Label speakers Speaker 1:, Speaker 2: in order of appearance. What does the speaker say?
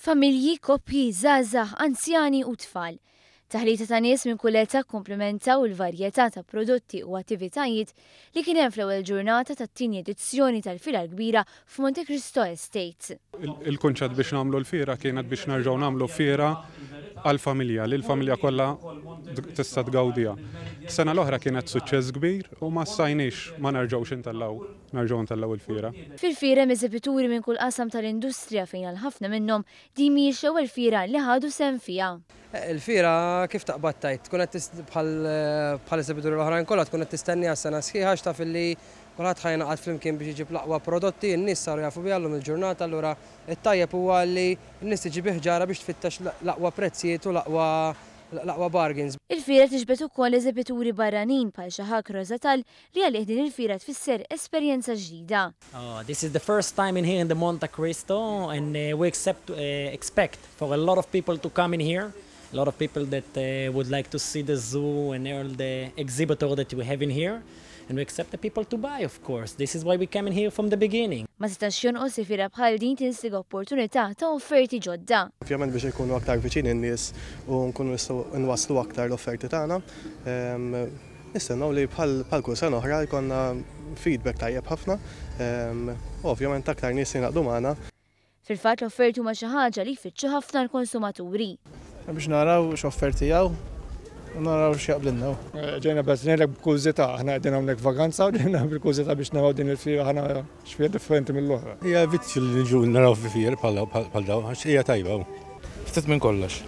Speaker 1: Familji, koppji, żgħażagħ, anzjani u tfal. Taħlita ta' nies minn kull età kkumplimentaw il-varjetà ta' prodotti u attivitajiet li kien hemm fl-ewwel ġurnata tat-tieni edizzjoni tal-Fiera l-Kbira f'Monte Cristo Estate.
Speaker 2: Il-kunċett biex nagħmlu l-fiera kienet biex nerġgħu nagħmlu fiera għall-familja, li l-familja kollha tista' tgawdiha. Sena l-oħra kienet suċċess kbir u ma stajniex ma nerġgħux intellgħu nerġgħu ntellgħu l-fiera.
Speaker 1: Fil-fiera hemm eżebituri minn kull qasam tal-industrija fejn għal ħafna minnhom din mhijiex l-ewwel fiera li ħadu sehem fiha.
Speaker 3: Il-fiera kif taqbad tgħid, tkun qed bħal bħal esibituri l-oħrajn kollha tkun qed tistenniha sena sħiħa għax taf illi kulħadd ħa jingħaqad flimkien biex iġib l-aqwa prodotti, in-nies saru jafu biha llum il-ġurnata allura t-tajjeb huwa li n-nies tiġi bi ħġarha biex tfittex l-aqwa prezzijiet u l-aqwa l-aqwa bargains.
Speaker 1: Il-fiera tiġbed ukoll eżebituri barranin bħal Shahak Rosatal li għalih din il-fiera tfisser esperjenza ġdida.
Speaker 4: This is the first time in here in the Monte Cristo and we accept expect for a lot of people to come in here, a lot of people that would like to see the zoo and all the exhibitor that we have in here and we accept the people to buy of course, this is why we came in here from the beginning.
Speaker 1: Ma setax jonqos li fiera bħal din tinstiga opportunità ta' offerti ġodda.
Speaker 5: Ovvjament biex inkunu aktar viċin in-nies u nkunu nistgħu nwasslu aktar l-offerti tagħna. Nistennew li bħal kull sena oħra jkollna feedback tajjeb ħafna u ovvjament aktar nies jingħaqdu magħna.
Speaker 1: Fil-fatt l-offerti huma xi ħaġa li jfittxu ħafna l-konsumaturi.
Speaker 6: Biex naraw x'offerti hawn u naraw x'jaqblilna.
Speaker 7: Ġejna bes ngħidlek b'kurżità, aħna qegħdin hawnhekk vaganza u ġejna bil-kurżità biex naraw din il-fiera ħa naraw x'fiha differenti mill-oħra.
Speaker 8: Hija vizzju li niġu naraw fi fieri bħal dawn għax hija tajba.
Speaker 6: Ftit minn kollox.